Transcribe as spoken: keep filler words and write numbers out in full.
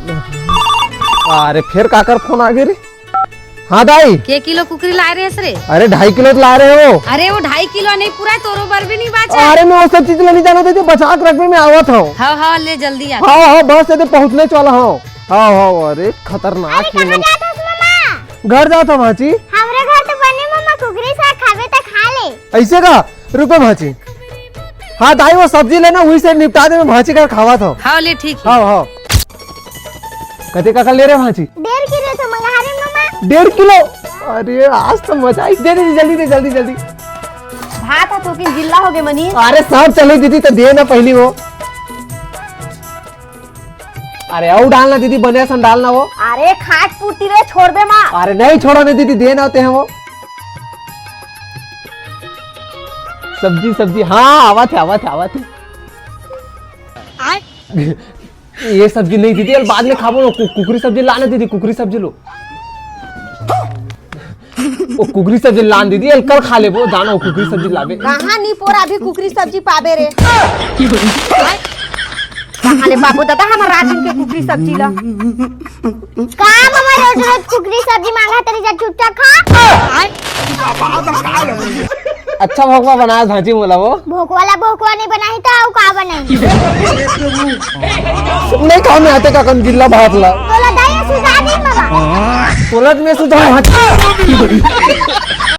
अरे, फेर काकर फोन आ गे रे? हाँ दाई। के किलो कुकरी लाए रहे रे? अरे, ढाई किलो तो लाए रहे हो। अरे, वो ढाई किलो नहीं पूरा, तोरो बर भी नहीं बाचा। अरे, मैं वो सब चीज ला नहीं जानत हँव, बचा के रखबे, मैं आवत हँव। हाँ, हाँ, ले जल्दी आ। हाँ, हाँ, बस एदे पहुँचने वाला हँव। हाँ, हाँ, अरे खतरनाक अरे, कहाँ जात हस, मामा? घर जात हँव भांची। हमरे घर तो बने मामा, कुकरी साग खाबे त खा ले। अइसे का? रुको भांची। हाँ दाई, वो सब्जी लेना, वही से निपटा दे, मैं भांची घर खावत हँव। हाँ, ले, ठीक है। हाँ, हाँ। कते काकर ले रहे भांची? डेढ़ किलो तो मंगा रहे मामा। डेढ़ किलो? अरे आज तो मजा आई। दे, दे, जल्दी दे, जल्दी, जल्दी। भात ह तो कि गिल्ला हो गे मनीष। अरे सब चले दीदी, तो दे ना पहली वो। अरे अउ डालना दीदी, बने सन डालना वो। अरे खाट पूर्ति रे, छोड़बे मा। अरे नहीं छोड़ा ना दीदी, दे ना होते हैं वो। सब्जी, सब्जी, हाँ, आवत हे, आवत हे, आवत हे। ये सब्जी नहीं दीदी, एल बाद में खाबो ना, कु-, कुकरी सब्जी लाना दीदी, कुकरी सब्जी लो। ओ कुकरी सब्जी लान दीदी, एल कल खा लेबो, जाना ओ कुकरी सब्जी लाबे। कहाँ नी पोरा अभी कुकरी सब्जी पाबे रे। कहाँ ले पाबो दादा हमर राजिन के कुकरी सब्जी ला? का मामा रोज रोज कुकरी सब्जी मांगा तरी जा, चुपचाप खा। अच्छा भोकवा बनाए भांची मोला वो। भोकवा ला भोकवा नहीं बनाही तो अउ का बनाही? नहीं खाओ मैं आते का कन गिल्ला भात ला। तोला दाई सुझा दी मामा। तोला मैं सुझा भांची।